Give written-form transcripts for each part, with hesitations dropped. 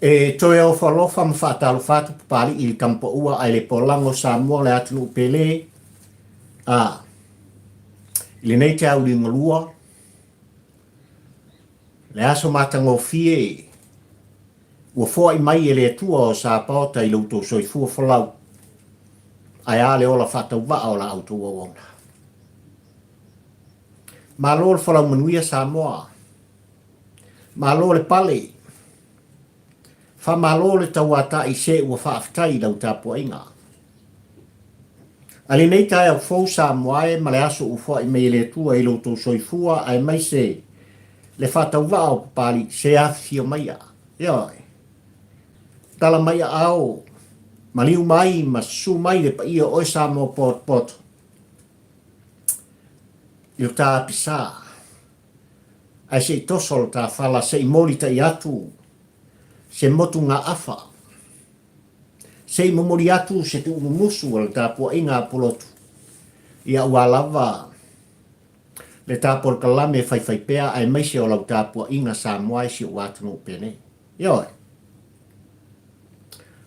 E toe ofo alofa ma faatalofa atu Papali'i i le Tamapaua ae le Polago o Samoa le atunuu pele a i lenei taeao liugalua le aso matagofie ua foai mai e le Atua o Sapaota i lo outou soifua folau ae a le ola faatauvaa o la outou auauna. Malo le folau manuia Samoa. Malo le pale. Faamalo le tauatai se ua faafetai i lau tapuaiga. A lenei taeao fou Samoa e ma le aso ua foai mai e le Atua i lo outou soifua aemaise le faatauvaa o Papalii se afifio maia. Ioe. Tala mai aao, maliu mai ma susu mai le paia o oe Samoa potopoto i lo ta apisa. Ae se i toso lo ta fala se i molitai atu se motugaafa, se i momoli atu se tuumumusu a le tapuaiga a Pulotu, ia aua lava le ta polokalame faifaipea aemaise o lau tapuaiga Samoa e si ou atunuu penei. Ioe.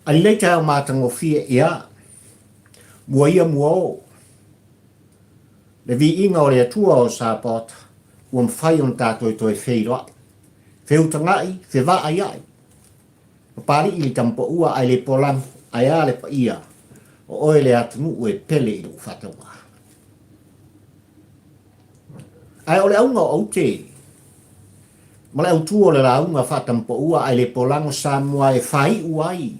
A lelei taeao matagofie, ia, mua ia mua o. Le viiga o le Atua o Sapaota, ua mafai ona tatou toe feiloai, feutaga'i, fevaaia'i, Papali'i le Tamapaua ae le Polani, ae a le paia o oe le atunuu e pele i lou faatauvaa. Ae o le auga o aute ma le autu o le lauga faatamapaua ae le Polago Samoa e faaiu ai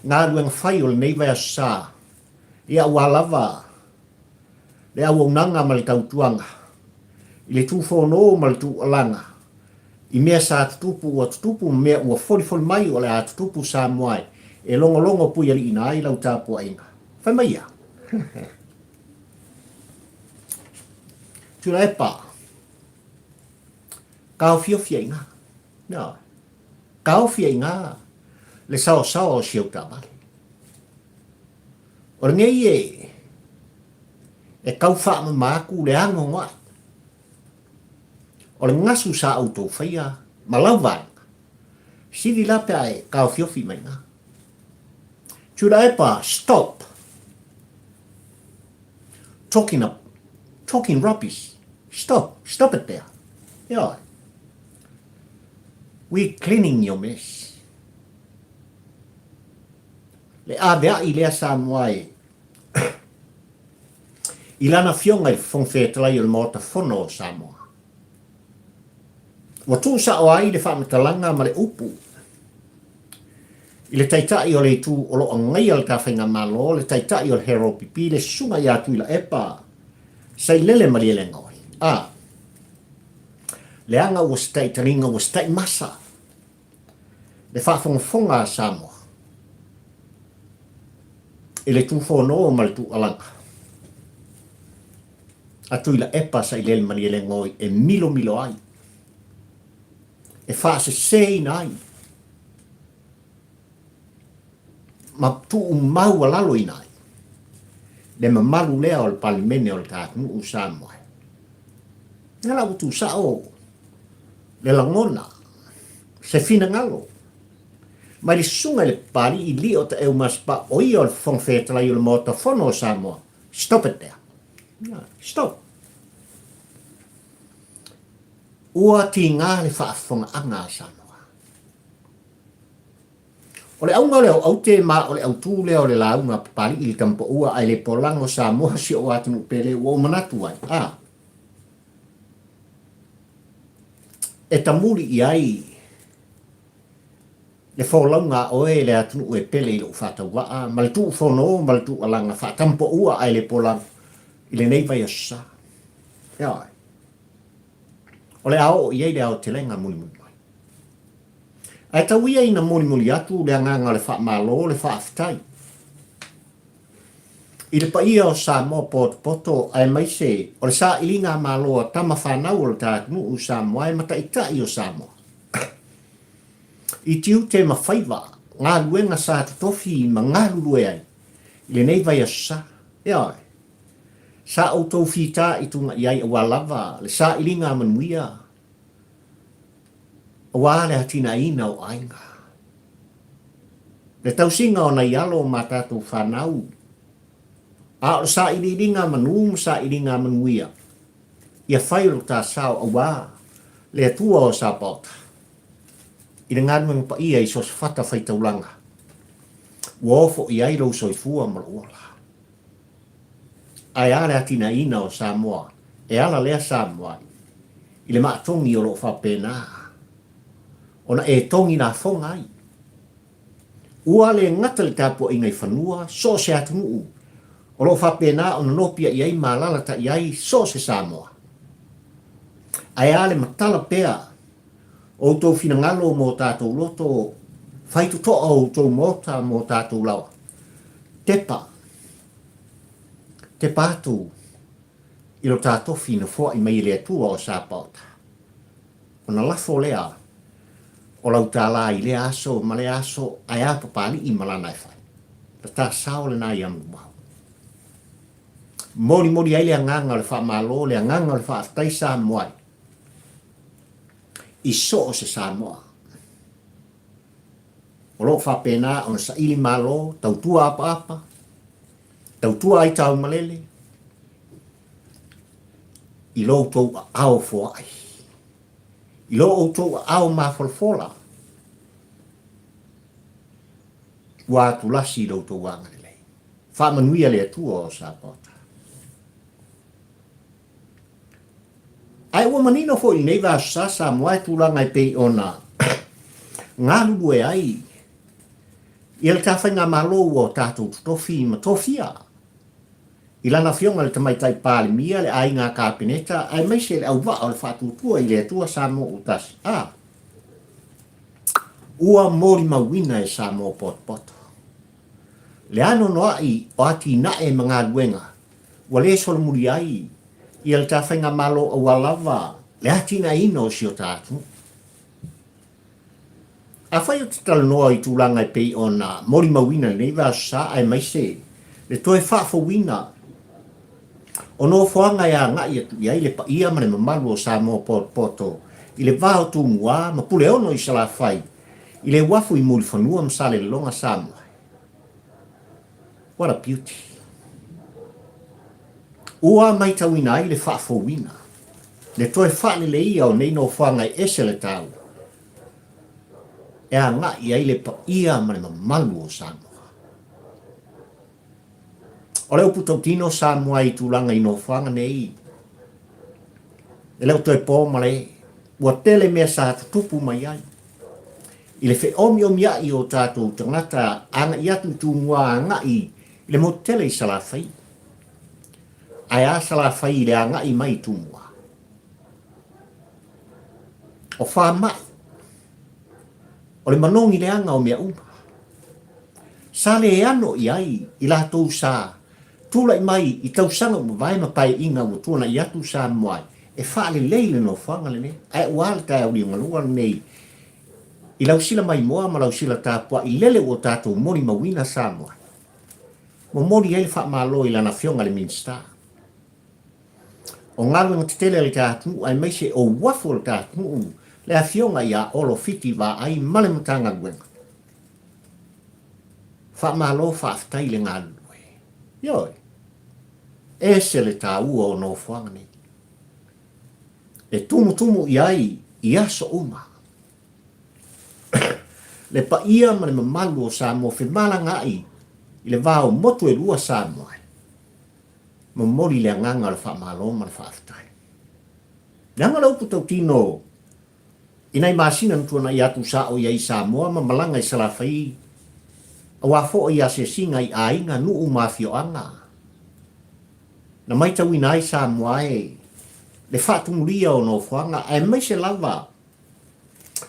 galuega fai o lenei vaiaso sa, ia aua lava le auaunaga ma le tautuaga, i le tufono ma le tuualaga, i mea sa tutupu ua tutupu ma mea ua folifoli mai o le a tutupu Samoa e, e logologo puialiiina ai lau tapuaiga. Fai mai ia. Tuilaepa, taofiofia i ina. Ioe. Taofia i ina le saosaoa o si au taavale. O lenei e, e tau faamama atu le anoanoai o le gasu sa outou faia ma lau vaega. Sili la pe a e taofiofi mai ina. Tuilaepa, stop talking up, talking rubbish. Stop, stop it there. Ioe. We cleaning your mess. Le avea'i lea Samoa e i lana afioga i le Fofoga Fetalai o le Maota Fono o Samoa. Ua tuusao ai le faamatalaga ma le upu i le Taitai o le Itu o lo o agaia le ta Faigamalo, le Taitai o le HRPP, le Susuga ia Tuilaepa Sailele Malielegaoi. A leaga ua se taitaliga, ua se taimasa le faafogafoga a Samoa i le tufono ma le tuualaga a Tuilaepa Sailele Malielegaoi e milomilo ai, e faaseseina ai ma tuumaualaloina ai le mamalu lea o le Palemene o le ta atunuu Samoa. Ia la ua tuusao le lagona, se finagalo, mai le susuga i le Papali'i Lio Taeu Masipa o ia o le Fofoga Fetalai o le Maota Fono o Samoa, stop it there. Stop. Ua tiga le faafofogaaga a Samoa. O le auga o le aute ma o le autū lea o le lauga a Papali'i le Tamapaua ae le polago Samoa si ou atunuu pele ua ou manatu ai, a. E tamuli i ai le folauga a oe le atunuu e pele i lou faatauvaa ma le tuufono ma le tuualaga faatamapaua ae le polago i lenei vaiaso sa. Ioe. O le a oo i ai le aotelega mulimuli mai. Ae tau ia ina molimoli atu le agaga o le faamalo, le faafetai i le paia o Samoa potopoto aemaise o le sailiga a Malo a tama fanau o le ta atunuu Samoa e ma taitai o Samoa i tiute ma faiva galuega sa totofi ma galulue ai i lenei vaiaso sa. Ioe. Sa outou fita i tuga i ai aua lava le sailiga a manuia aua le atinaeina o aiga. Le tausiga o nai alo ma tatou fanau, a o le sailiiliga manu ma sailiga manuia, ia fai lo ta sao auā le Atua o Sapaota i le galuega paia i so o se fata faitaulaga ua ofo i ai lou soifua ma lou ola. Ae a le atinaeina o Samoa e ala lea Samoa i le maatogi o lo o faapena ona e togi lafoga ai. Ua le gata le tapuaiga i fanua so o se atunuu o lo o faapena ona nopiai ai ma alalatai ai so o se Samoa. Ae a le matala pea o outou finagalo mo tatou loto, faitotoa o outou maota mo tatou laoa. Tepa, tepa atu i lo ta tofi na foai mai e le Atua o Sapaota. Ona lafo lea o lau tālā i lea aso ma lea aso ae a Papalii ma lana e fai. La ta sao lena ia Manuvao. Molimoli ai le agaga o le faamalo, le agaga o le faafetai Samoa i so o se Samoa. O lo o faapena ona saili malo, tautua apaapa, tautua ai taumalele, i lo outou aao foai, i lo outou aao mafolafola, ua atulasi i lo outou agalelei. Faamanuia le Atua o Sapaota. Ae ua manino foi i lenei vaaso sa Samoa e tulaga e pei ona galulue ai ia le ta faigamalo ua tatou totofi ma tofia i lana Afioga i le Tamaitai Palemia, le Aiga Kapeneta aemaise le auvaa o le Faatuatua i le Atua Samoa ua Tasi. A ua molimauina e Samoa potopoto le anoanoai o atinae ma galuega ua le solomuli ai ia le ta faigamalo aua lava le atinaeina o si o ta atunuu. Afai ou te talanoa i tulaga e pei ona molimauina i lenei vaaso sa aemaise le toe faafouina o nofoaga e agai atu i ai le paia ma le mamalu o Samoa potopoto i le va o Tumua ma Puleono i Salafai i le uafu i Mulifanua ma Salelologa Samoa. What a beauty! Ua maitauina ai le faafouina, le toe faaleleia o nei nofoaga e ese le taua, e agai ai le paia ma le mamalu o Samoa. O le upu tautino Samoa i tulaga i nofoaga nei, e le o toe po ma le ua tele mea sa tutupu mai ai. I le feomiomiai o tatou tagata agai atu i Tumua agai i le motu tele i Salafai. Ae a Salafai i le agai mai i Tumua? O faamai. O le manogi leaga o mea uma. Sa le ano i ai i latou sa tulai mai i tausaga ua mavae ma paeaiga ua tuanai atu Samoa e faalelei le nofoaga lenei. Ae ua a le taeao liugalua lenei i lau sila maimoa ma lau sila tapuai lele ua tatou molimauina Samoa. Momoli ai le faamalo i lana Afioga i le Minisita o Galuega Tetele a le ta atunuu aemaise o uafu o le ta atunuu, le Afioga ia Olo Fiti Vaai ma le Matagaluega. Faamalo faafetai le galulue. Ioe. Ese le taua o nofoaga nei. E tumutumu i ai i aso uma. Le paia ma le mamalu o Samoa femalagaai i le va o motu e lua Samoa e momoli le agaga o le faamalo ma le faafetai. Leaga o le upu tautino i nai masina na tuanai atu sa o i ai i Samoa ma malaga i Salafai aua foi asiasiga i aiga, nuu ma afioaga. Na maitauina ai Samoa e le faatumulia o nofoaga aemaise lava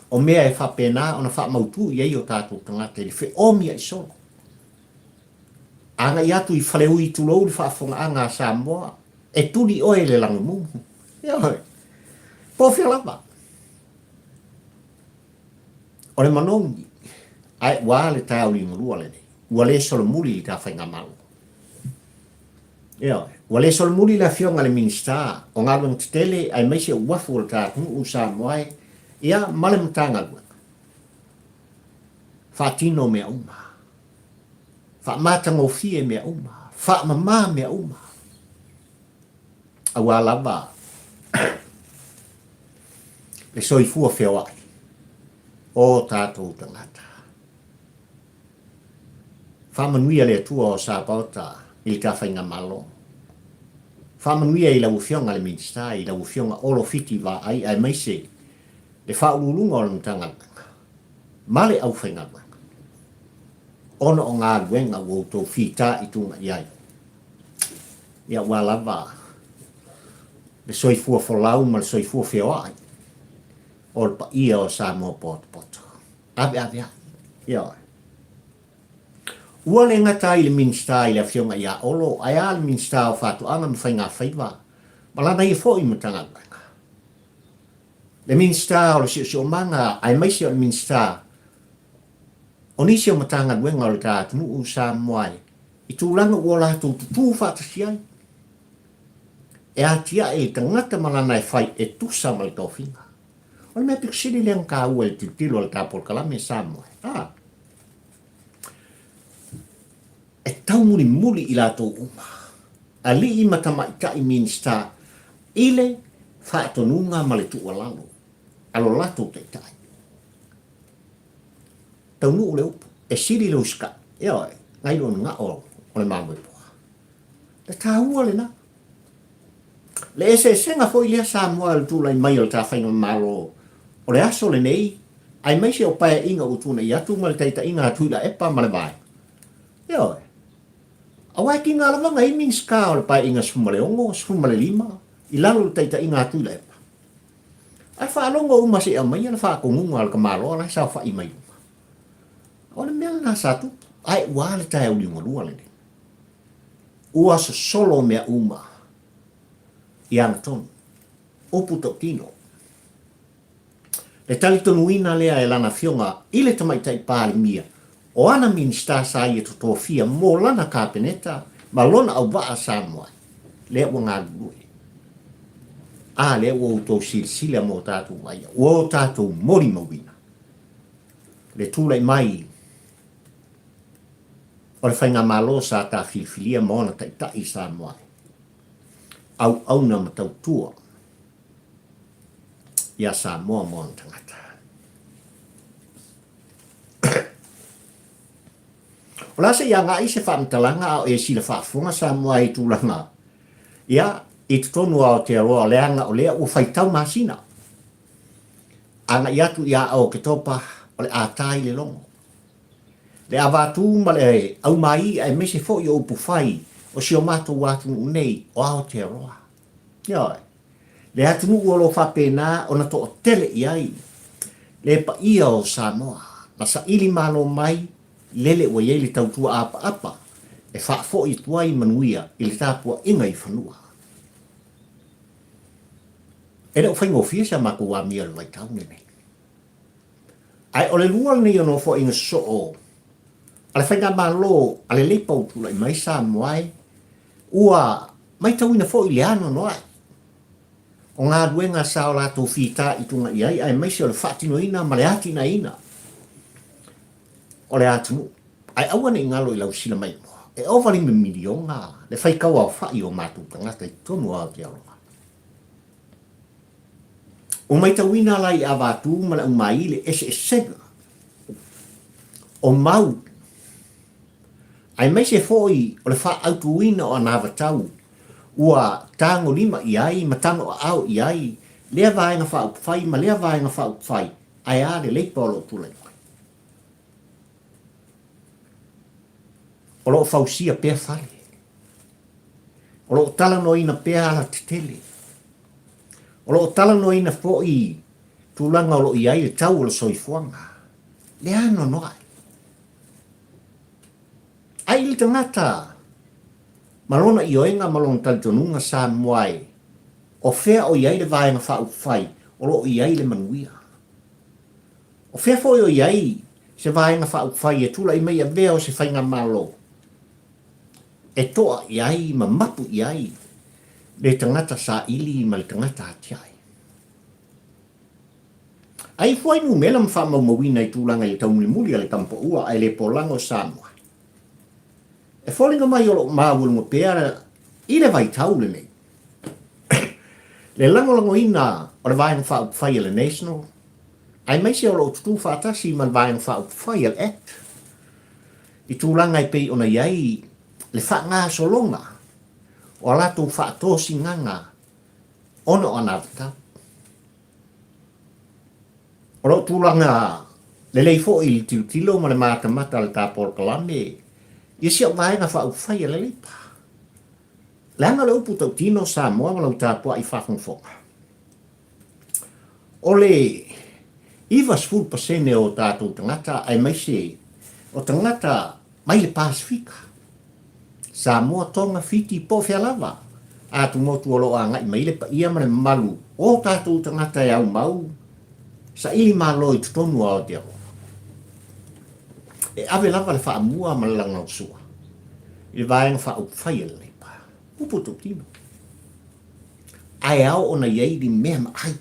o mea e faapena ona faamautu i ai o tatou tagata i le feomiai solo. Agai atu i Faleui tulou le faafofogaaga a Samoa, e tuli oe i le lagomumumu. Ioe. Po o fea lava. O le manogi, ae ua a le taeao liugalua lenei? Ua le solomuli i le ta faigamalo. Ioe. Ua le solomuli le Afioga i le Minisita o Galuega Tetele aemaise o Uafu o le ta atunuu Samoa e, ia, ma le Matagaluega. Faatino mea uma. Faamatagofie mea uma, faamama mea uma. Aua lava le soifua feoai o tatou tagata. Faamanuia le Atua o Sapaota i le ta faigamalo. Faamanuia i lau Afioga le Minisita, i lau Afioga Olo Fiti Vaai aemaise le Faauluuluga o le Matagaluega ma le aufaigaluega ona o galuega ua outou fitaituga i ai. Ia aua lava le soifua folau ma le soifua feoai o le paia o Samoa potopoto. Ave ave ai. Ioe. Ua le gata ai le Minisita i le Afioga ia Olo, ae a le Minisita o Faatoaga ma Faigafaiva ma lana ia foi Matagaluega. Le Minisita o le Siosiomaga aemaise o le Minisita o nisi o Matagaluega o le ta atunuu Samoa i tulaga ua latou tutū faatasi ai e atiae i tagata ma lana e fai e tusa ma le tofiga. O le mea pito sili lea ona taua i le tilotilo a le ta polokalame Samoa, a, e taumulimuli i latou uma, alii ma tamaitai Minisita i le faatonuga ma le tuualalo a lo latou taitai. Taunuu le upu, e sili le usikai, ioe, nai lo le gao o le mamoepoa. Le taua lena. Le eseesega foi lea Samoa i le tulai mai o le ta faigamalo o le aso lenei, aemaise o paeaiga ua tuanai atu ma le taitaiga a Tuilaepa ma le Vaega. Ioe. Aua e tiga lava na i ai Minisita o le paeaiga 16, 15 i lalo o le taitaiga a Tuilaepa. Ae faalogo uma se i aumaia le faatonuga a le tamaloa la e saofai mai luga. O le mea lena sa tupu, ae ua a le taeao liugalua lenei. Ua sosolo mea uma i agatonu, upu tautino. Le talitonuina lea e lana afioga i le Tamaitai Palemia o ana Minisita sa ia totofia mo lana Kapeneta ma lona auvaa Samoa, lea ua galulue. A lea ua outou silasila ma o tatou vaaia, ua o tatou molimauina le tulai mai o le Faigamalo sa ta filifilia ma ona taitai i Samoa e auauna ma tautua iā Samoa ma ona tagata. O le a se i agai se faamatalaga a o e sila faafofoga Samoa i tulaga ia i totonu o Aotearoa leaga o lea ua faitau masina agai atu ia Oketopa o le a ta i le logo. Le avatu ma le aumai aemaise foi o upufai o si o matou atunuu nei o Aotearoa. Ioe. Le atunuu o lo o faapena ona toatele i ai le paia o Samoa na saili malo mai lele ua i ai le tautua apaapa e faafoi atu ai manuia i le tapuaiga i fanua. E le o faigofie si a matou amio i le vaitau lenei. Ae o le lua lenei o Nofoaiga Sosoo a le Faigamalo a le Leipa ua tulai mai Samoa e ua maitauina foi le anoanoai o galuega sa o latou fitaituga i ai aemaise o le faatinoina ma le atinaeina o le atunuu. Ae aua ne i galo i lau silamaimoa, e ova 5 miliona le faitau aofai o matou tagata i totonu o Aotearoa. Ua maitauina la i Avatu ma le aumai le eseesega o mau aemaise foi o le faaautuina o anavatau ua tagolima i ai ma tanoaao i ai lea Vaega Faaupufai ma lea Vaega Faaupufai, ae a le Leipa o lo o tulai mai. O lo o fausia pea fale. O lo o talanoaina pea alatetele. O lo o talanoaina foi tulaga o lo o i ai le tau o le soifuaga. Le anoanoai. Ai le tagata ma lona ioega ma lona talitonuga Samoa e, o fea o i ai le Vaega Faaupufai o lo o i ai le manuia? O fea foi o i ai se Vaega Faaupufai e tulai mai avea o se faigamalo e toa i ai ma mapu i ai le tagata saili ma le tagata atiae? Ai fuainumera ma faamaumauina i tulaga i le taumulimuli a le Tamapaua ae le polaga o Samoa. E foliga mai o loo maualuga pea i le vaitau lenei le lagolagoina o le Vaega Faaupufai a le National aemaise o loo tutū faatasi ma le Vaega Faaupufai a le Act i tulaga e pei ona i ai le faagasologa o a latou faatosigaga ona o anavatau. O lou tulaga lelei foi i le tilotilo ma le matamata a le ta polokalame i si au vaega faaupufai a le Leipa. Leaga le upu tautino Samoa ma lau tapuai faafogafoga. O le 90% o tatou tagata aemaise o tagata mai le Pasefika, Samoa, Tonga, Fiti, po o fea lava atumotu o lo o agai mai le paia ma le mamalu o tatou tagata e aumau saili malo i totonu o Aotearoa. E ave lava le faamua ma le lagolagosua i le vaega faaupufai a le Leipa. Upu tautino. Ae ao ona i ai ni mea ma ai.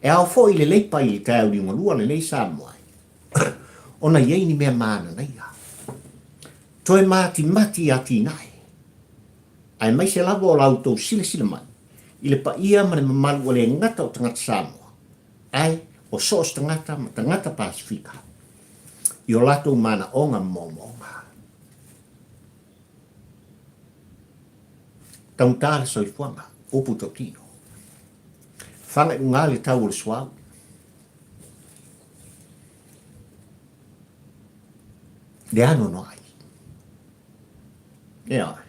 E ao foi i le Leipa i le taeao liugalua lenei Samoa ona i ai ni mea mananaia. Toe matimati atinae, aemaise lava o la outou silasila mai i le paia ma le mamalu ua le gata o tagata Samoa, ae o so o se tagata ma tagata Pasefika i o latou manaoga ma moomooga. Taugata le soifuaga, upu tautino. Faga i luga le tau o le suauu. Le anoanoai. Ioe.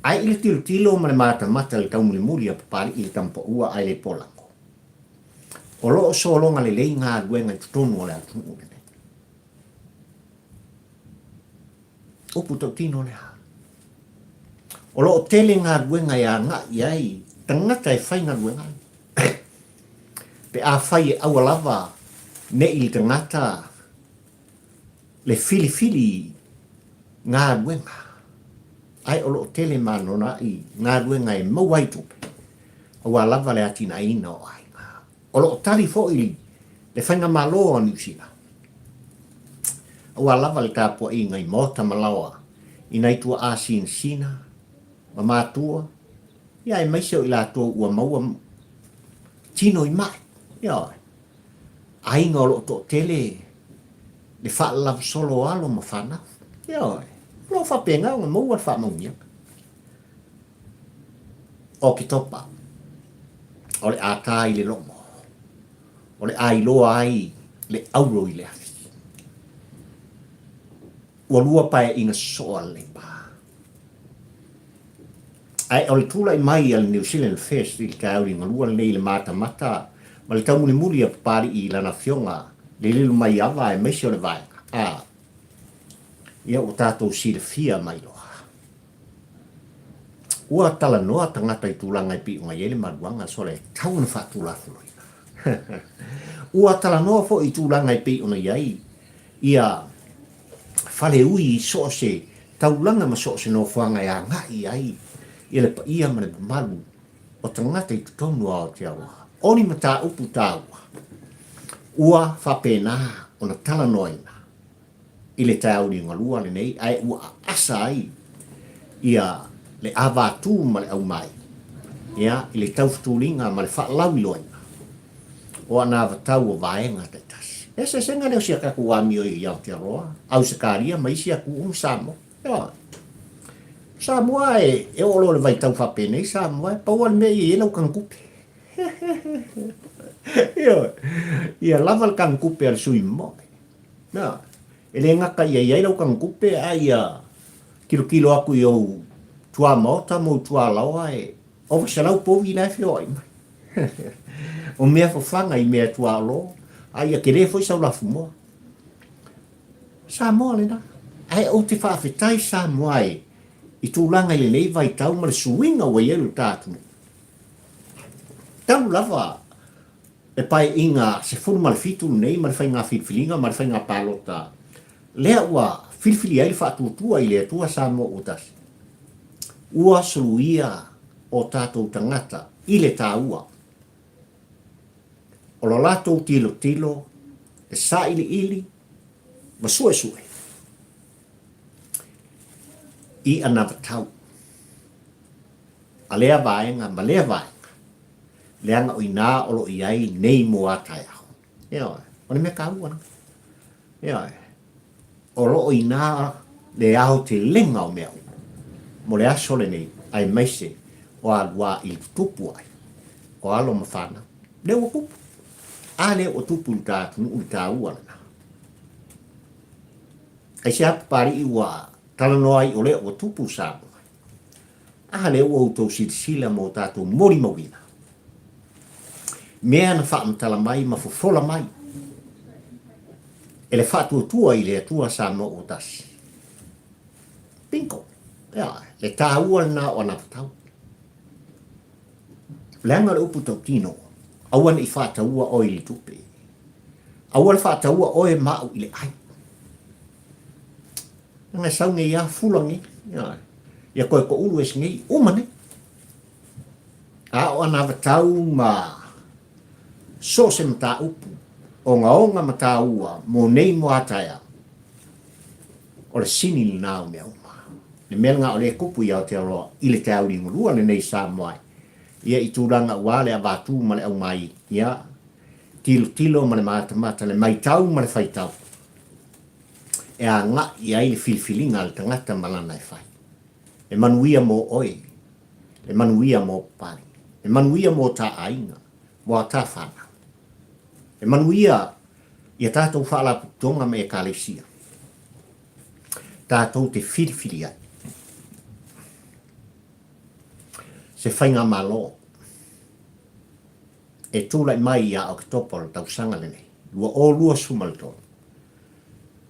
Ae i le tilotilo ma le matamata i le taumulimuli a Papali'i le Tamapaua ae le polago, o lo o sologa lelei galuega i totonu o le atunuu lenei. Upu tautino lea. O lo o tele galuega e agai i ai tagata e faigaluega ai. Pe afai e aua lava ne i le tagata le filifili galuega, ae o lo o tele manonaʻi galuega e maua ai tupe, aua lava le atinaeina o aiga. O lo o tali foi le Faigamalo a Niu Sila, aua lava le tapuaiga i maota ma laoa i nai tuaa sinasina ma matua, ia aemaise o i latou ua maua tino i mai. Ioe. Aiga o lo o toatele le faalavelave solo o alo ma fanau. Ioe. O lo o faapena ona maua le faamanuiaga. O Oketopa, o le a ta i le logo, o le a iloa ai le auro i le afi. Ua lua paeaiga sosoo a le Leipa. Ae o le tulai mai a le New Zealand First i le taeao liugalua lenei i le matamata ma le taumulimuli a Papali'i i lana afioga le Lilomaiava aemaise o le Vaega A, ia ua tatou silafia ma iloa. Ua talanoa tagata i tulaga e pei ona i ai le maluaga sole e tatau ona faatulafonoina. Ua talanoa foi i tulaga e pei ona i ai ia fale ui i so o se taulaga ma so o se nofoaga e agai i ai ia le paia ma le mamalu o tagata i totonu o Aotearoa. O ni mataupu taua ua faapena ona talanoaina i le taeao liugalua lenei ae ua aasa ai ia le avatū ma le aumai ia i le taufutuliga ma le faalauiloaina o anavatau o vaega taitasi. E eseesega lea o si a tatou amio i Aotearoa, Ausetalia ma isi atunuu ma Samoa. Ioe. Samoa e, e oo loa i le vaitau faapenei Samoa, e pau lava le mea ia i ai lau tanutupe. Ioe. Ia lava le tanutupe a le sui moe. Ioe. E le gata ia i ai lau tanutupe a ia tilotilo atu i ou tuamaota ma ou tualaoa e ova 100 povi la e feoai mai. O mea fafaga i mea tuaolo, a ia tele foi sau lafumoa. Samoa lena. Ae ou te faafetai Samoa e i tulaga i lenei vaitau ma le suiga ua i ai lo ta atunuu. Talu lava le paeaiga 17 lenei ma le faiga filifiliga ma le faiga palota lea ua filifili ai le faatuatua i le Atua Samoa ua tasi, ua suluia o tatou tagata i le taua o lo latou tilotilo, le sailiili ma suesue. I anavatau a lea vaega ma lea vaega, leaga o inā o lo o i ai nei mo a taeao. Ioe, o le mea taua lena. Ioe, o lo o inā le aotelega o mea uma mo le aso lenei aemaise o aluā i le tutupu ai o alo ma fanau. Lea ua tupu. A lea ua tupu i le ta atunuu le taua lena. Aisea Papalii ua talanoa ai o lea ua tupu Samoa? A lea ua outou silasila ma o tatou molimauina mea na faamatala mai ma fofola mai e le faatuatua i le Atua Samoa ua tasi. Bingo! Ioe, le taua lena o anavatau. Leaga le upu tautino, aua ne i faataua oe i le tupe. Aua le faataua oe ma au i le ai. Leaga e sau nei a fula nei. Ioe. Ia koe toulu ese nei, uma nei. A o anavatau ma so o se mataupu, ogaoga ma taua mo nei mo a taeao, o le sini lena o mea uma. Le mea lena o lea e tupu i Aotearoa i le taeao liugalua lenei Samoa ai, ia i tulaga aua le avatu ma le aumai, ia, tilotilo ma le matamata, le maitau ma le faitau, e agai i ai le filifiliga a le tagata ma lana e fai. E manuia mo oe, e manuia mo Papalii, e manuia mo ta aiga, mo a ta whanau. E manuia i a tātou faalapotopotoga ma Ekalesia, tātou te whiriwhiri ai se faigamalo e tulai mai ia Oketopa o le tausaga lenei, 2023,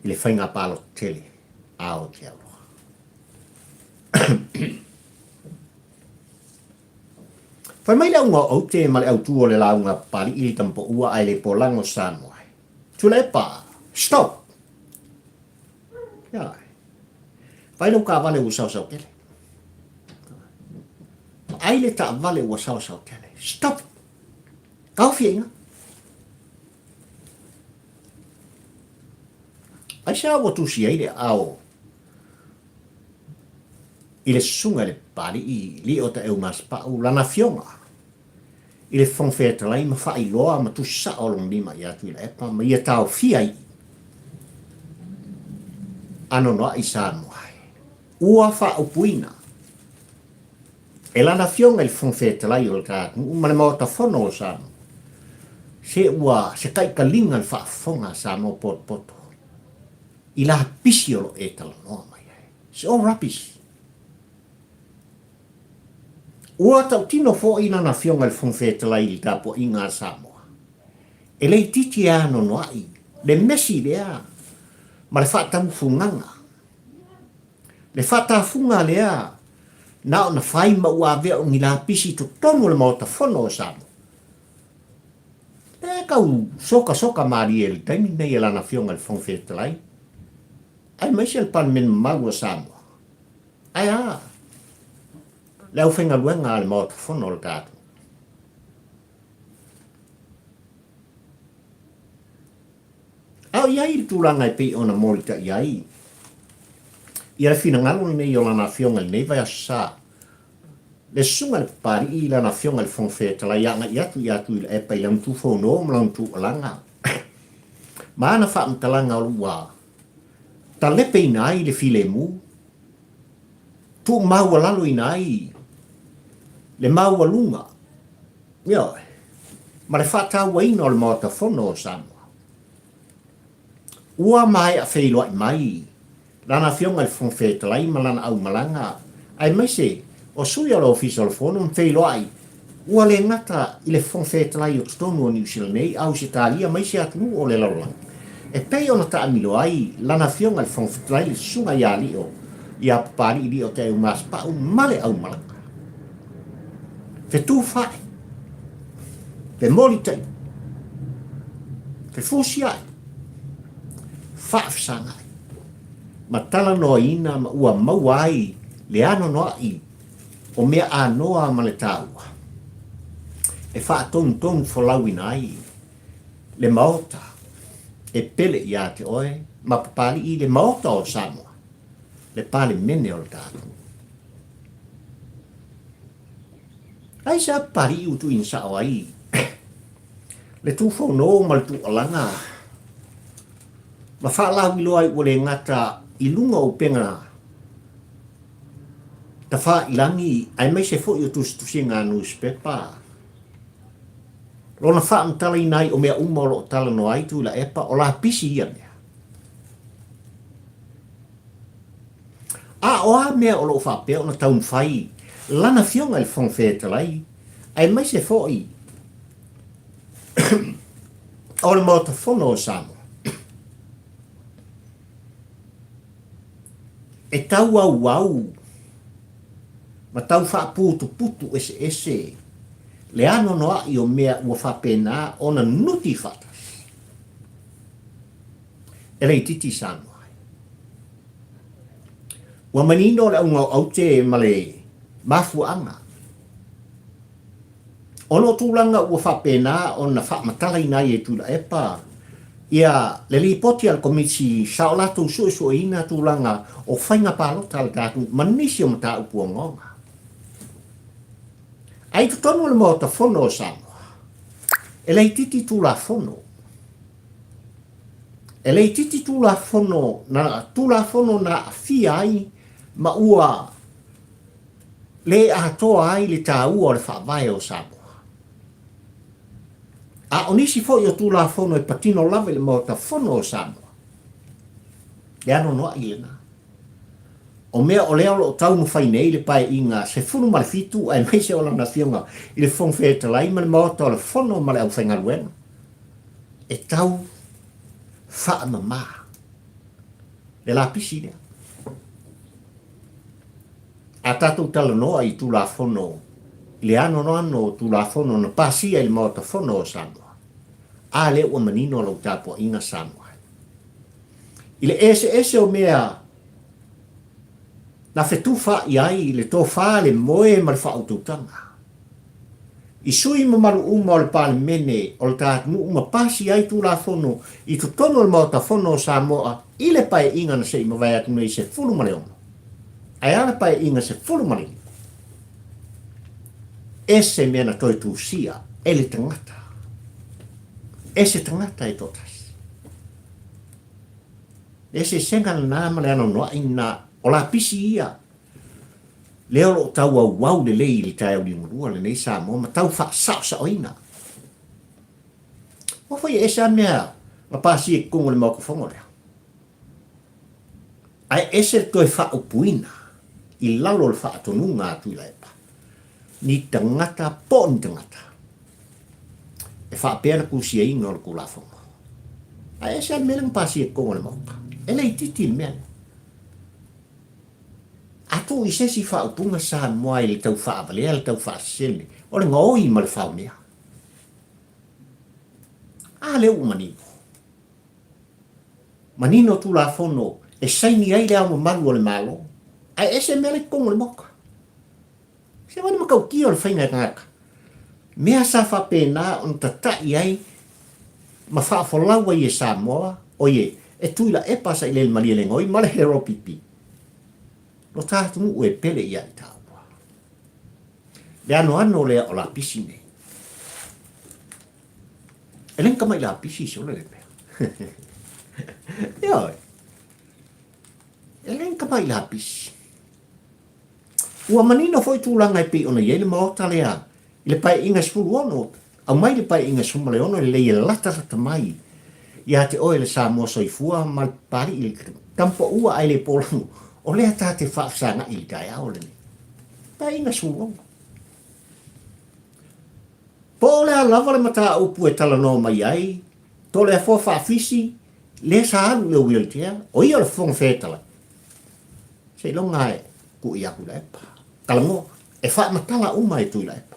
i le faiga palota tele a Aotearoa. Fai mai le auga o Aute ma le autū o le lauga a Papali'i i le Tamapoua ae le polago Samoa ai. Tuilaepa! Stop! Ia, vaai lau taavale ua saosao tele. Vaai le taavale ua saosao tele. Stop! Taofi ai i ina. Aisea ua tusi ai le aao i le susuga i le Papali'i Lio Taeugasepa'u lana afioga i le Fofoga Fetalai ma faailoa ma tusi sa'o lona lima ia Tuilaepa ma ia taofia i anoanoa'i Samoa ai. Ua faaupuina e lana afioga i le Fofoga Fetalai o le ta atunuu ma le Maota Fono o Samoa se ua se taitaliga le faafofoga a Samoa potopoto i lapisi o lo o e talanoa mai ai. It's all rubbish. Ua tautino foi lana Afioga i le Fofoga Fetalai i le tapuaiga a Samoa, e le itiiti e anoanoai le mesi lea ma le faatamufugaga, le faatafuga lea na ona fai ma ua avea o ni lapisi i totonu o le Maota Fono o Samoa. E tau sokasoka malie i le taimi lenei e lana Afioga i le Fofoga Fetalai, aemaise le Palemene mamalu o Samoa. Ae a le aufaigaluega a le Maota Fono o le tatou. A o i ai le tulaga e pei ona molitai ai ia le finagalo lenei o lana Afioga i lenei vaiaso sa, le Susuga i le Papali'i i lana Afioga i le Fofoga Fetalai agai atu ia Tuilaepa i lana tufono ma lana tuualaga ma ana faamatalaga o lo ua talepeina ai le filemu, tuumaualaloina ai le maualuga, ioe, ma le faatauaina o le Maota Fono o Samoa. Ua maea feiloai mai Lana Afioga i le Fofoga Fetalai ma lana aumalaga, aemaise o sui o le Ofisa o le Fono ma feiloai, ua le gata i le Fofoga Fetalai o totonu o Niu Sila nei, Ausetalia ma isi atunuu o le lalolagi, e pei ona taamilo ai Lana Afioga i le Fofoga Fetalai le Susuga ia Lio ia Papali'i Lio Taeumasepa'u ma le aumalaga. Fetufa'i, femolita'i, fefusia'i, faafesaga'i, ma talanoaina ma ua maua ai le anoanoa'i o mea anoa ma le taua e faatonutonu folauina ai le Maota e pele ia te oe ma Papali'i le Maota o Samoa. Le Palemene o le tatou. Ai se Papalii ua tuuina sao ai le tufono ma le tuualaga ma faalauiloa ai ua le gata i luga o upega tafailangi aemaise foi o tusitusiga a nusipepa. Lona faamatalaina ai o mea uma o lo o talanoa ai Tuilaepa, o lapisi ia mea. A o a mea o lo o faapea ona taumafai Lana Afioga i le Fofoga Fetalai, aemaise foi o le Maota Fono o Samoa, e tau auau ma tau faaputuputu eseese le anoanoai o mea ua faapena ona nuti faatasi e le itiiti Samoa ai. Ua manino le auga o aute ma le mafuaaga ona o tulaga ua faapena ona faamatalaina ai e Tuilaepa ia le lipoti a le Komiti sa o latou suesueina tulaga o faiga palota a le tatou ma nisi o mataupu ogaoga. Ae i totonu o le Maota Fono o Samoa, e le itiiti Tulafono. E le itiiti Tulafono na Tulafono na aafia ai ma ua le atoa ai le taua o le Faavae o Samoa. A o nisi foi o Tulafono e patino lava i le Maota Fono o Samoa, le anoanoai lena. O mea o lea o lo o taumafai nei le Paeaiga 17 aemaise o Lana Afioga i le Fofoga Fetalai ma le Maota o le Fono ma le Aufaigaluega e tau faamama le lapisi lea. A tatou talanoa i Tulafono i le anoanoano o Tulafono na pasia i le Maota Fono o Samoa, a lea ua manino lau tapuaiga Samoa. I le eseese o mea na fetufaai ai le tofa, le moe ma le faautautaga i sui mamalu uma o le Palemene o le ta atunuu ma pasi ai Tulafono i totonu o le Maota Fono o Samoa i le Paeaiga na se i mavae atu nei 16, ae a le Paeaiga 15? Ese mea na toe tusia e le tagata, e se tagata e toatasi. Le eseesega lena ma le anoanoai lena o lapisi ia lea o lo o tau auau lelei i le taeao liugalua lenei Samoa ma tau faasaosaoina. Ua foi e ese lava mea na pasia i totonu o le Maota Fono lea. Ae ese le toe faaupuina i lalo o le faatonuga a Tuilaepa, ni tagata po o ni tagata e faapea le tusiaina o le Tulafono. Ae ese lava le mea lea na pasia i totonu o le Maota. E le itiiti le mea lea. A tuu i se isi faaupuga Samoa i le tau faavalea le tau faasese, o le gaoi ma le faomea. A lea ua manino. Manino Tulafono e saini ai le Ao Mamalu o le Malo, ae ese mea la i totonu o le Maota. Se wani matautia o le faiga e tagata. Mea sa faapena ona tatai ai ma faafolau ai e Samoa, oie, e Tuilaepa sa i le Malielegaoi ma le Heropipi. Lo ta atunuu e pele ia i taua. Le anoano lea o lapisi nei. E le mai lapisi solo le mea. Ioe. E le mai lapisi. Ua manino foi tulaga e pei ona i ai le Maota lea i le Paeaiga 16, aumai le Paeaiga 16 e lelei e latalata mai ia te oe le Samoa soifua ma le Papalii i le Tampaua ae le polago, o lea ta te faafesagai i le taeao lenei. Paeaiga 16. Po o le a lava le mataupu e talanoa mai ai, Toleafoa Faafisi, lea sa alu i le wheelchair, o ia o le Fofoga Fetalai. Seiloga e tuu ia Tuilaepa. Talanoa. E faamatala uma e Tuilaepa.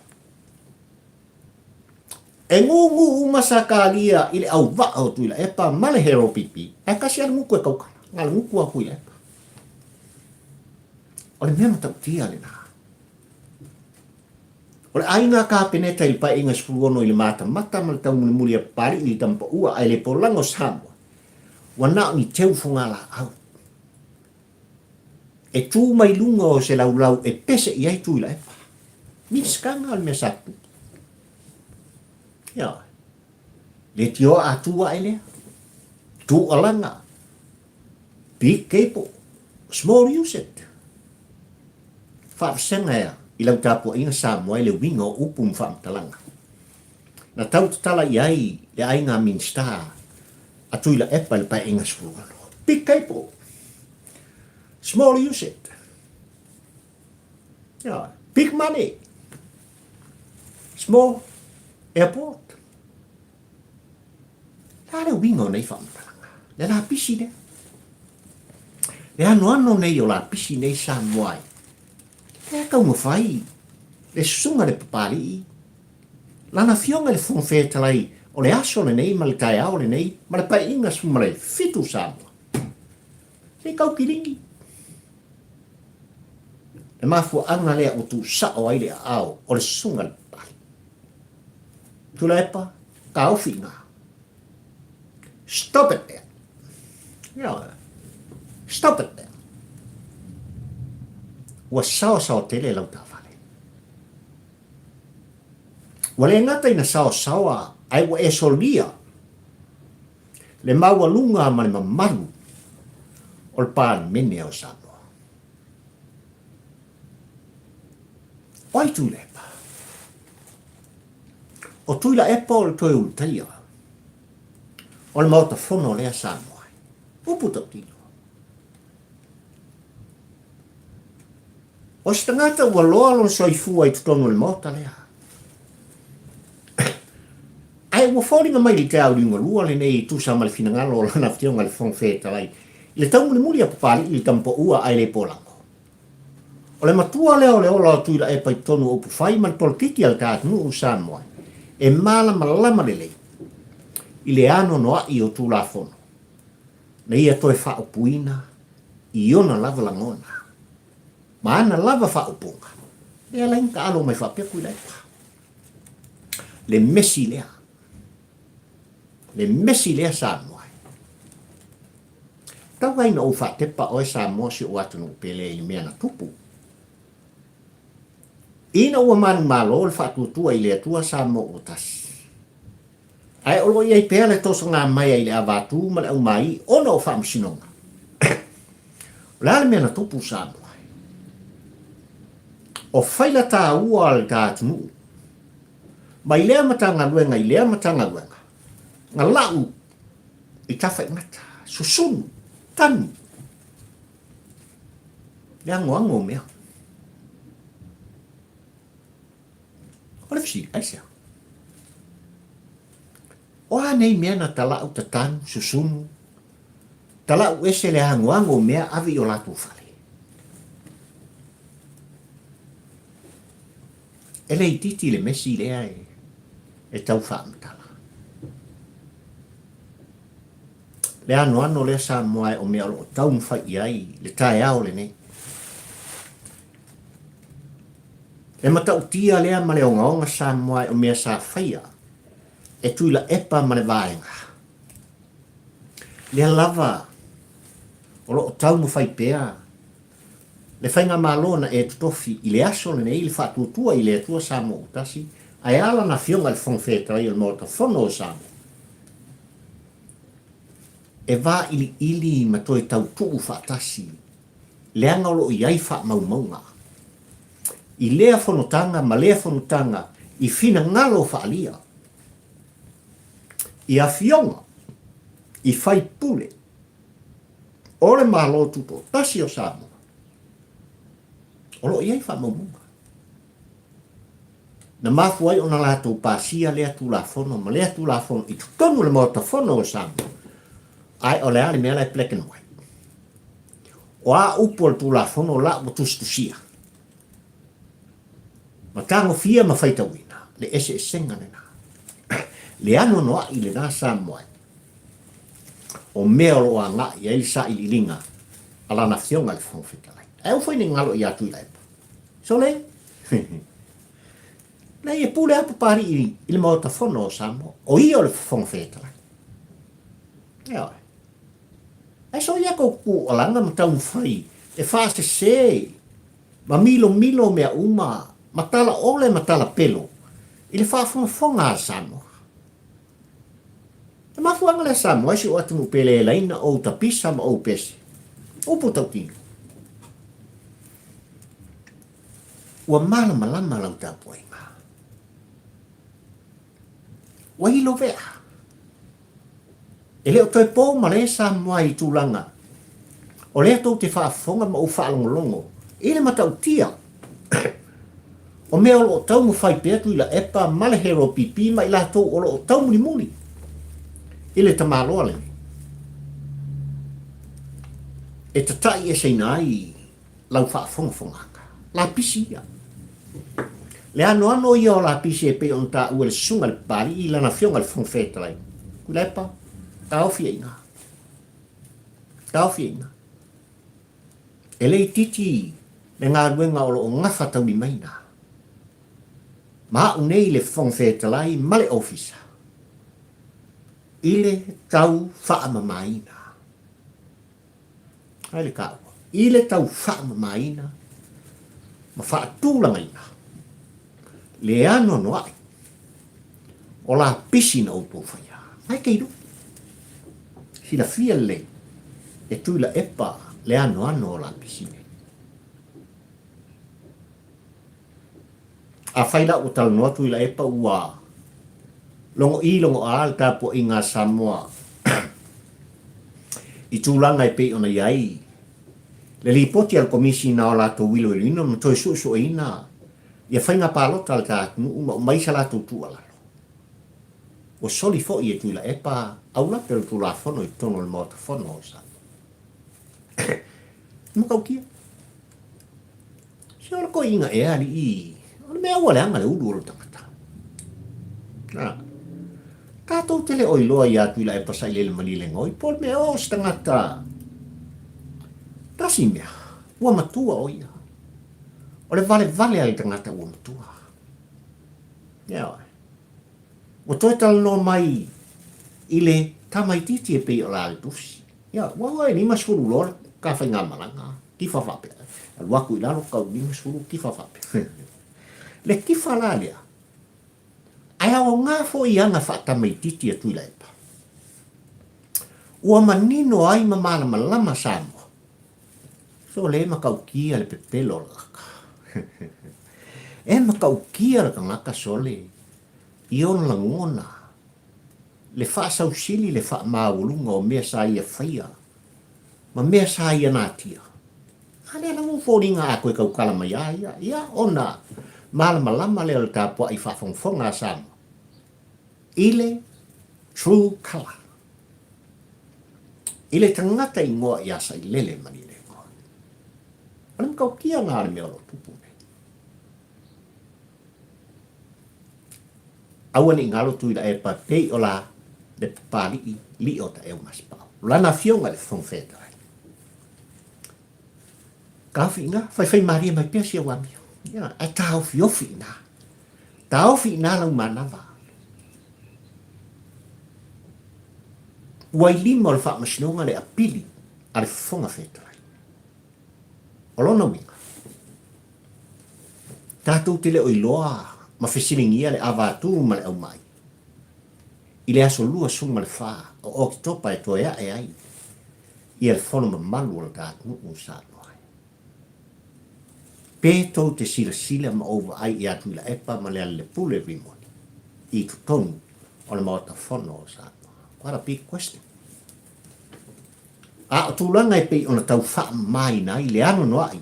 E gūgū uma Sakaria i le auvaa o Tuilaepa ma le Heropipi, ae tasi lava le gutu e tautala, na o le gutu a Tuilaepa. O le mea matautia lena. O le aiga Kapeneta i le Paeaiga 16 i le matamata ma le taumulimuli a Papalii i le Tamapaua ae le polaga o Samoa, ua na o ni teu fogalaau. E tū mai luga o se laulau e pese i ai Tuilaepa. Minisitaga o le mea sa tutupu. Ioe. Leitioa a tū ae lea. Tūalaga. Big cable. Small use it. Faavasega ea i lau tapuaiga Samoa i le uiga o upu ma faamatalaga. Na tau tatala i ai le aiga Minisita a Tuilaepa i le Paeaiga 16. Big cable. Small use it. Yeah. Big money. Small airport. La le uiga o nei faamatalaga. Le lapisi lea. Le anoano nei o lapisi nei Samoa ai. Lea taumafai le susuga le Papalii, lana afioga i le Fofoga Fetalai o le aso lenei ma le taeao lenei ma le Paeaiga 17 Samoa. Se i tau kiligi. Le mafuaaga lea ua tuusao ai le aao o le susuga le Papalii. Tuilaepa, taofi i ina. Stop it there. Ioe. Stop it there. Ua saosaoa tele lau taavale. Ua le gata ina saosaoa ae ua e solia le maualuga ma le mamalu o le Palemene o Samoa. O ai Tuilaepa? O Tuilaepa o le toe ulutaia o le Maota Fono lea Samoa. Upu tautino. O se tagata ua loa lona soifua i totonu o le Maota lea. Ae ua foliga mai i le taeao liugalua lenei e tusa ma le finagalo o lana Afioga i le Fofoga Fetalai i le taumulimuli a Papalii i le tamapoua ae le polago. O le matua lea o le ola o Tuilaepa i totonu o upufai ma le polokiki a le ta atunuu o Samoa e malamalama lelei i le anoanoai o Tulafono na ia toe faaupuina i ona lava lagona ma ana lava faaupuga lea la ina taalo mai faapea Tuilaepa. Le mesi lea. Le mesi lea Samoa. Tau ai na ou faatepa oe Samoa si ou atunuu pele i le mea na tupu. Ina ua manumalo le faatuatua i le Atua Samoa ua tasi. Ae o lo o i ai pea le tosogā maea i le avatū ma le aumāī ona o faamasinoga. O le a le mea na tupu Samoa? O faila tāua a le tā atunuu. Mai lea Matagaluega i lea Matagaluega, na lau i tafaigata, susunu, tanu, le agoago o mea. O le fesili, aisea? O a nei mea na talau tatanu, susunu, talau ese le agoago o mea ave i o latou fale? E le itiiti le mesi lea e tau faamatala. Le anoano lea Samoa e o mea o lo o taumafai i ai le taeao lenei. Le matautia lea ma le ogaoga Samoa e o mea sa faia e Tuilaepa ma le vaega. Lea lava o lo o taumafai pea Le Faigamalo na e totofi i le aso lenei le faatuatua i le Atua Samoa ua tasi, ae a lana Afioga i le Fofoga Fetalai o le Maota Fono o Samoa, e vailiili ma toe tautuu faatasi leaga o lo o i ai faamaumauga i lea fonotaga ma lea fonotaga i finagalo faaalia i Afioga i faipule o le Malo Tutoatasi o Samoa, o lo o i ai faamaumauga. Na mafua ai ona latou pasia lea Tulafono ma lea Tulafono i totonu o le Maota Fono o Samoa, ae o le a le mea la e black and white? O a upu o le Tulafono la ua tusitusia? Ma tagofia ma faitauina le eseesega lena. Le anoanoai lena Samoa o mea o lo o agai i ai le sailiiliga a lana Afioga i le Fofoga Fetalai. Ae aua foi ne i galo ia Tuilaepa. Sole! Leai, e pule lava Papalii i le Maota Fono o Samoa. O ia o le Fofoga Fetalai. Ioe. Ae soia kou tuualaga ma taumafai E faasese ma milomilo mea uma ma tala ole ma tala pelo i le faafogafoga a Samoa. E mafuaaga lea Samoa e si ou atunuu pele e laina ou tapisa ma ou pese. Upu tautino. Ua malamalama lau tapuaiga. Ua ilo vea. E le o toe po ma le Samoa i tulaga o lea tou te faafofoga ma ou faalogologo i le matautia o mea o lo o taumafai pea Tuilaepa ma le Hero PP ma i latou o lo o taumulimuli i le tamaloa lenei e tata'i eseina ai lau faafogafogaga. Lapisi ia. Le anoano ia o lapisi e pei ona taua e le Susuga i le Papalii i lana Afioga i le Fofoga Fetalai. Tuilaepa, taofi ai i ina. Taofi ai i ina. E le itiiti le galuega o lo o gafataulimaina ma au nei le Fofoga Fetalai ma le Ofisa i le tau faamamaina. Ai le taua. I le tau faamamaina ma faatulagaina le anoanoai o lapisi na outou faia. Mai ke ilu. Silafia lelei e Tuilaepa le anoano o lapisi nei. Afai la ua talanoa Tuilaepa ua logo i logo a le tapuaiga a Samoa i tulaga e pei ona i ai le lipoti a le Komisi na o latou iloiloina ma toe suesueina ia faiga palota a le ta atunuu ma aumai sa latou tuualalo. Ua soli foi e Tuilaepa aulape o le Tulafono i totonu o le Maota Fono o Samoa. E matautia. Se o le toeaina ea alii, o le mea ua leaga le ulu o le tagata. A, tatou te le o iloa ia Tuilaepa Sailele Malielegaoi po o le mea o se tagata tasi mea, ua matua o ia. O le valevale a le tagata ua matua. Ioe. Ua toe talanoa mai i le tamaitiiti e pei o la le tusi. Ia, ua ua e 50 loa le ka faigamalaga, tifa faapea. Alu atu i lalo kau 50 tifa faapea. Le tifa la lea, ae aoga foi i aga faatamaitiiti a Tuilaepa. Ua manino ai ma malamalama Samoa. So le matautia le pepelo o le tagata. E matautia le tagata sole i ona lagona le faasausili le faamaualuga o mea sa ia faia ma mea sa ia natia. A lea lava ua foliga a toe tautala mai a ia, ia ona malamalama lea o le tapuai faafogafoga a Samoa i le true colour. I le tagata igoa ia Sailele Malielegaoi. O le matautia lena o le mea o lo o tupu nei. Aua ne i galo Tuilaepa pei o la le Papalii lii o Taeu Masepau. Lana afioga i le Fofoga Fetalai. Taofi ina, faifai malie mai pea si au amio. Ia, ae taofiofi ina. Taofi ina lau manava. Ua i lima o le faamasinoga le apili a le Fofoga Fetalai. O lona uiga, tatou te le o iloa ma fesiligia le ava atu ma le aumai i le aso 24 o Oketopa e toe ae ai ia le fono mamalu o le ta atunuu o Samoa ai. Pe tou te silasila ma ou vaai ia Tuilaepa ma Lealailepule Rimoni i totonu o le Maota Fono o Samoa? What a big question. A o tulaga e pei ona tau faamamaina ai le anoanoai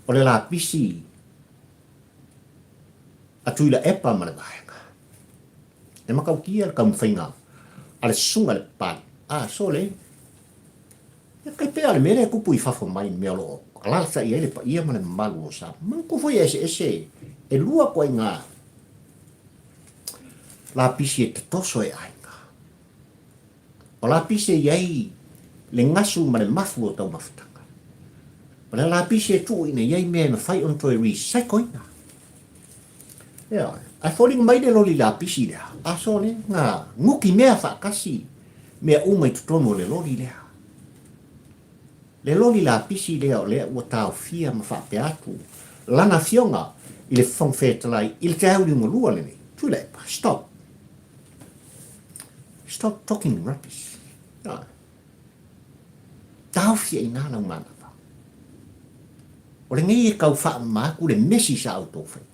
o le lapisi a Tuilaepa ma le vaega. E matautia le taumafaiga a le susuga i le Papalii. A, sole, e kai pea le mea lea e tupu i fafo mai i le mea o lo o alaalatai ai le paia ma le mamalu o Samoa. Manatua foi e eseese e lua ituaiga lapisi e tatoso e aiga. O lapisi e i ai le gasu ma le mafu o taumafataga. O le lapisi e tuu ina i ai mea e mafai ona toe recycle ina. Ioe. Ae foliga mai le loli lapisi lea, aso le na nuki mea faatasi mea uma i totonu o le loli lea. Le loli lapisi lea o lea ua taofia ma faapea atu lana afioga i le Fofoga Fetalai i le taeao liugalua lenei. Tuilaepa, stop. Stop talking rubbish. Ah. Taofi ai nā lau manava. O lenei e kau whaamama atu le mesi sa outou whai.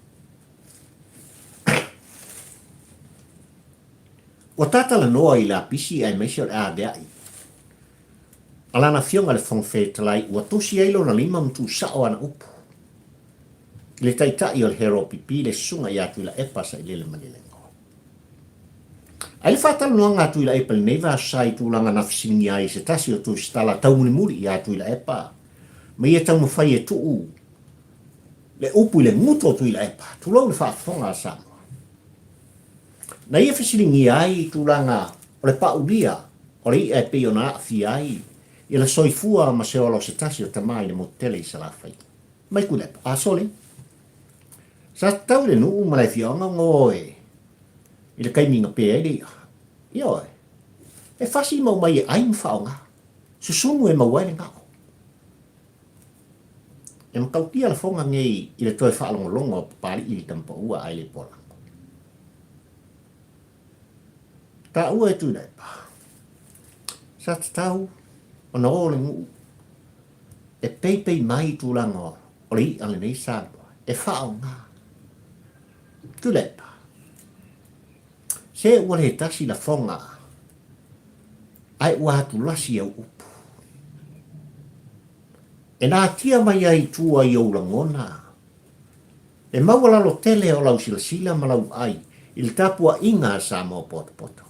Ua tatalanoa i lapisi aemaise o le avea'i a lana Afioga i le Fofoga Fetalai ua tusi ai lona lima ma tuusao ana upu i le Taitai o le Heropipi le Susuga ia Tuilaepa Sailele Malielegaoi. A i le faatalanoaga a Tuilaepa i lenei vasa i tulaga na fesiligia ai e se tasi o tusitala taumulimuli ia Tuilaepa ma ia taumafai e tuu le upu i le gutu o Tuilaepa, tulou le faafofoga a Samoa. Na ia fesiligia ai i tulaga o le paulia o le i'a e pei ona aafia ai i le soifua ma se ola o se tasi o tama i le motu tele i Salafai. Mai Tuilaepa, a sole! Sa tatau i le nuu ma le afioaga ona o e i le taimi na pe ai le i'a. Ioe, e fasi mau mai e ai ma faaaoga. Susunu e maua ai le gao. E matautia lafoga nei i le toe faalogologo a Papali'i i le tamapaua ae le poalago. Taua e Tuilaepa, sa tatau ona o le nuu e peipei mai i tulaga o le i'a lenei Samoa e faaaoga. Tuilaepa, se ua le tasi lafoga ae ua atulasi au upu. E natia mai ai i tua i ou lagona, e maualalo tele o lau silasila ma lau vaai i le tapuaiga a Samoa potopoto.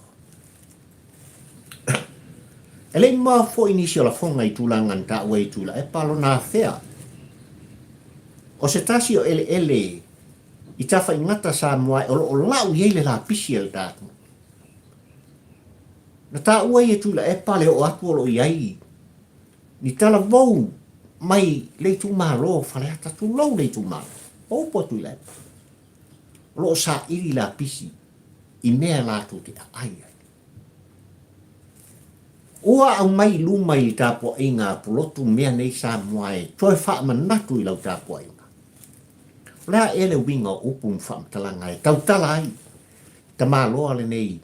E le i mamao foi nisi o lafoga i tulaga na taua i Tuilaepa lona afea. O se tasi o eleele i tafaigata Samoa o lo o lau i ai le lapisi a le ta atunuu. Na taua ai e Tuilaepa le oo atu o lo o i ai ni talavou mai le itumalo o Faleata, tulou le itumalo, o upu a Tuilaepa, o lo o saili lapisi i mea latou te aai ai. Ua aumai i luma i le tapuaiga a Pulotu mea nei Samoa e toe faamanatu i lau tapuaiga. O le a ea le uiga o upu ma faamatalaga e tautala ai tamaloa lenei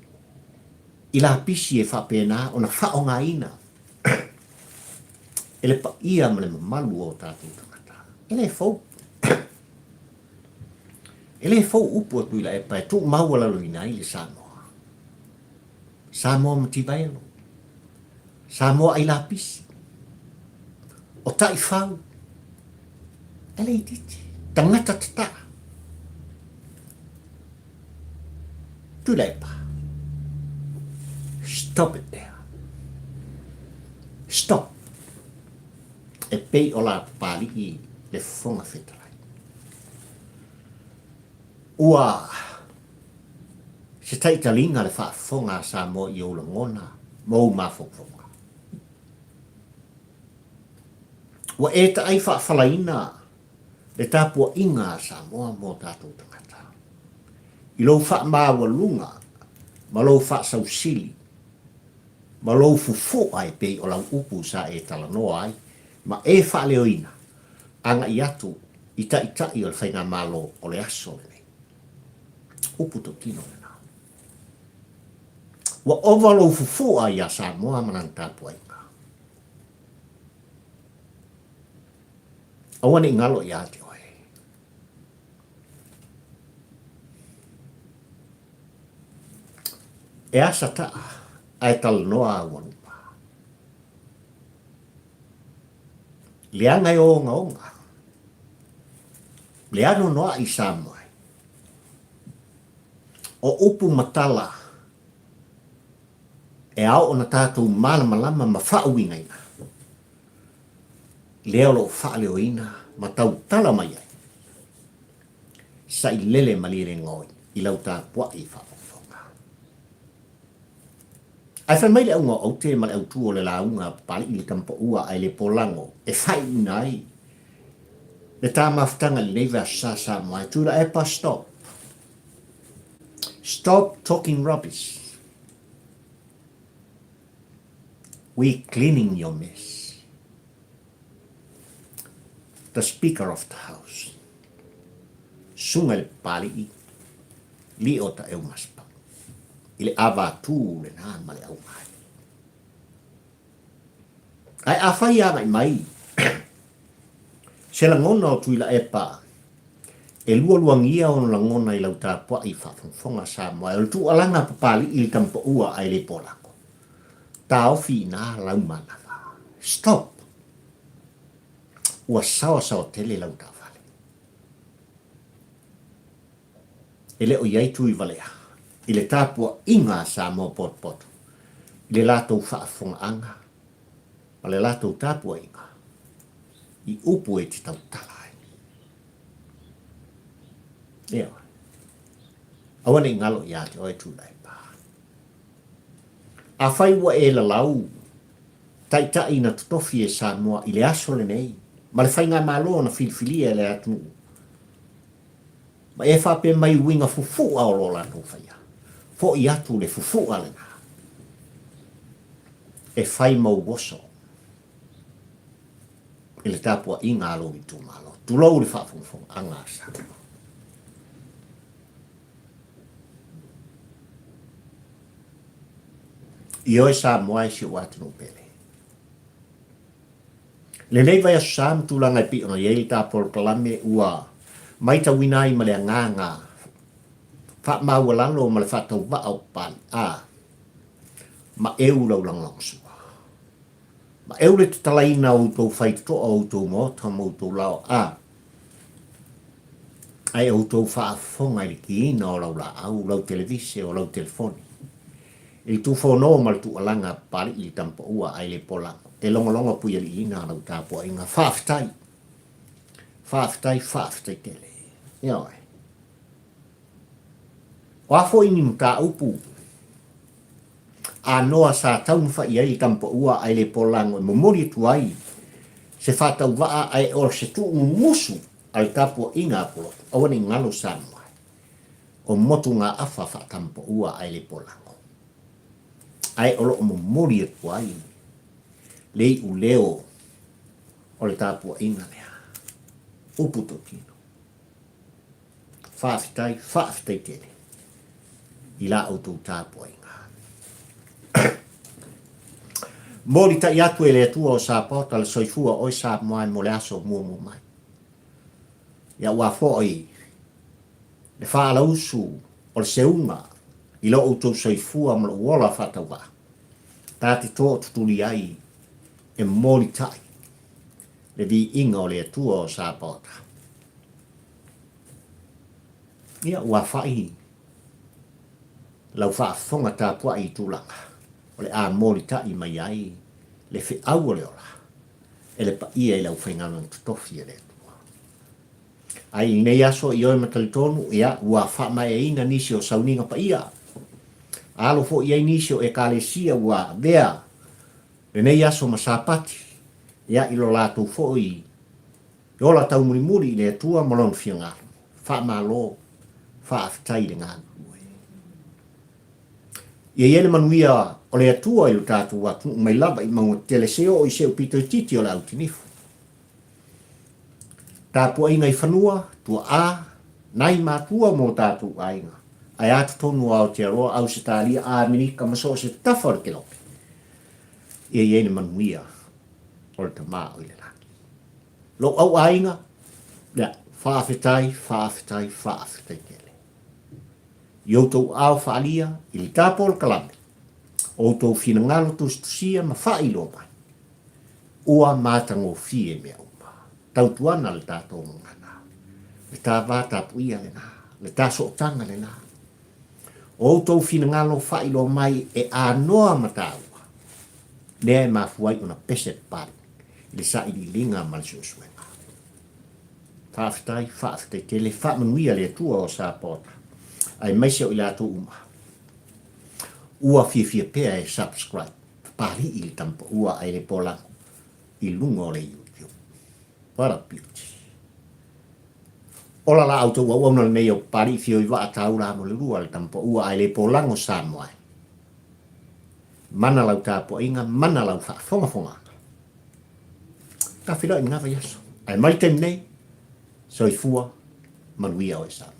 i lapisi e faapena ona faaaogaina e le paia ma le mamalu o tatou tagata. E le fou. E le fou upu a Tuilaepa e tuumaualaloina ai le Samoa. Samoa Mativaelo. Samoa ai lapisi. O taifau. E le itiiti. Tagata tataa. Tuilaepa. Stop it there. Stop. E pei o la Papali'i le Fofoga Fetalai. Ua se taitaliga le faafofoga a Samoa i ou lagona ma ou mafaufauga. Ua e taai faafalaina le tapuaiga a Samoa mo tatou tagata. I lou faamaualuga ma lou faasausili ma lou fufu'a e pei o lau upu sa e talanoa ai ma e faaleoina agai atu i taitai o le Faigamalo o le aso lenei. Upu tautino lena. Ua ova lou fufu'a iā Samoa ma lana tapuaiga. Aua ne i galo iā te oe. E asa ta'a ae talanoa aualuma. Leaga e ogaoga. Le anoanoa'i Samoa ai. O upu ma tala e ao ona tatou malamalama ma faauigaina, lea o lo o faaleoina ma tautala mai ai, sailele malielegaoi i lau tapua'i faafogafoga. Ae fai mai le auga o aute ma le autu o le lauga a Papali'i le tamapaua ae le polago e faaiuina ai le ta mafutaga i lenei vasa Samoa e Tuilaepa stop. Stop talking rubbish. We cleaning your mess. The Speaker of the House, Susuga i le Papalii, Lio Taeumaspa, i le avatū lena ma le aumae. Ae afai e agai mai se lagona o Tuilaepa e lualuagia ona lagona i lau tapuai faafogafoga Samoa e o le tuualaga a Papalii i le tamapaua ae le polago. Taofi i ina lau manava. Stop! Ua saoasaoa tele lau taavale. E le o i ai Tuivalea i le tapuaiga a Samoa potopoto i le latou faafofogaaga ma le latou tapuaiga i upu e te tautala ai. Ioe. Aua ne i galo ia te oe Tuilaepa. Afai ua e lalau taitai na totofi e Samoa i le aso lenei ma le faigamalo na filifilia e le atunuu, Ma e faapea mai uiga fufu'a o lo latou faia, fo'i atu le fufu'a lena e fai mau oso i le tapua'iga a lou itumalo. Tulou le faafogafogaaga a Samoa. Ioe Samoa e si o'u atunuu pele. Lenei vaiaso sa ma tulaga e pei ona i ai le ta polokalame ua maitauina ai ma le agaga faamaualalo ma le faatauvaa o Papali a maeu lau lagolagosua. Maeu le tatalaina o outou faitotoa o outou maota ma outou laoa a ae outou faafofoga i le kiina o lau laau, lau televise, o lau telefoni. I le tufono ma le tuualaga a Papalii i le tamapaua ae le polago, e logologo puialiiina lau tapuaiga. Faafetai! Faafetai, faafetai tele. Ioe. O a foi ni mataupu anoa sa taumafai i ai le tamapaua ae le polago e momoli atu ai se faatauvaa ae o se tuumumusu a le tapuaiga a Pulotu, aua ne i galo Samoa. O motugaafa faatamapaua ae le polago. Ae o lo o momoli atu ai le iuleo o le tapuaiga lea. Upu totino. Faafetai, faafetai tele i la outou tapuaiga. Molitai atu e le Atua o Sapaota le soifua o oe Samoa mo le aso muamua mai. Ia ua foi le faalausu o le seuga i lo outou soifua ma lou ola faatauvaa, ta te tootutuli ai e molitai le viiga o le Atua o Sapaota. Ia ua afa'i lau faafofoga tapua'i i tulaga o le a molita'i mai ai le feau o le ola e le paia i le aufaigaluega totofi a le Atua. Ae i lenei aso, ioe ma talitonu, ia, ua faamaeaina nisi o sauniga paia. Alo foi i ai nisi o Ekalesia ua avea lenei aso ma Sapati, ia, i lo latou foi ola taumulimuli i le Atua ma Lona finagalo. Faamalo, faafetai le galulue. Ia i ai le manuia o le Atua i lo tatou atunuu mai lava i mauga tetele se oo i se upito itiiti o le autinifu. Tapuaiga i fanua, tuaa, nai matua mo tatou aiga, ae a totonu o Aotearoa, Ausetalia, Amerika ma so o se tafa o le kelope. Ia i ai le manuia o le Tama o i le lagi. Lou au aiga, ia, faafetai, faafetai, faafetai tele. I outou aao faaalia i le tapo o le kalame, o outou finagalo tusitusia ma faailoa mai, ua matagofie mea uma. Tautuana le tatou gagana, le ta va tapuia lena, le ta sootaga lena. O outou finagalo faailoa mai e anoa ma taua, lea e mafua ai ona pese papali i le sailiiliga ma le suesuega. Faafetai, faafetai tele, faamanuia le Atua o Sapaota, aemaise o i latou uma ua fiafia pea e subscribe Papalii le tamapaua ae le polago i luga o le YouTube. What a beauty. Ola la outou auauna lenei o Papalii fio i vaa taula mo le lua le tamapaua ae le polago Samoa e. Mana lau tapuaiga, mana lau faafogafogaga. Ta feiloai i lena vaiaso. Ae mai le taimi nei, soifua manuia oe Samoa.